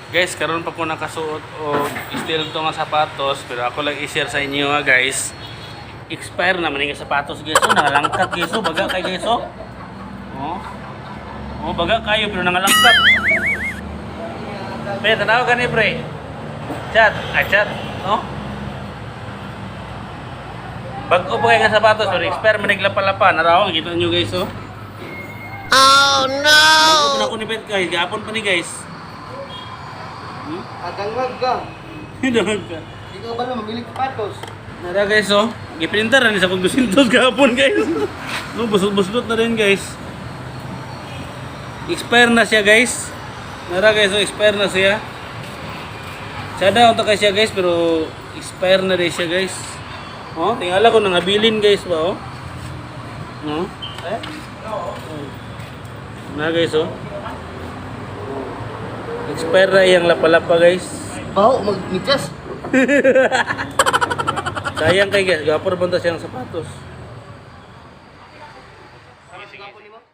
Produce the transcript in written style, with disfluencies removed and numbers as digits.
Guys, karon pa ko nakasuot og still to nga sapatos, pero ako lang i-share sa inyo nga, guys. Expire naman yung sapatos, guys. Oh, nangalangkat, guys. Oh, baga kay, guys, oh. Oh. Oh, baga kayo pero nangalangkat. Pre, tanaw ka ni, pre. Chat, ay chat, no? Bago pa kayo nga sapatos, pero expire man naglapa-lapa. Naraw, kita nyo, guys, oh. Oh no! Bago pa na ako ni Bet, guys. Gapon pa ni, guys. Adangag ka. Dangag ka. Hindi ka ba na mamili sapatos? Nara, guys, oh. Giprinter na ni sa kong 200 gahapon, guys. No, busot-busot na rin, guys. Expire na siya, guys. Nara, guys, oh, expire na siya. Sada unta kay siya, guys, pero expire na rin siya, guys. Oh, tingala ko nangabilin, guys, ba, oh. No? Eh? Na, guys, oh. Expire na iyang lapalapa, guys. Baho, magmitas. Sayang kay guys, gapor banta siyang sapatos. Sige, sige.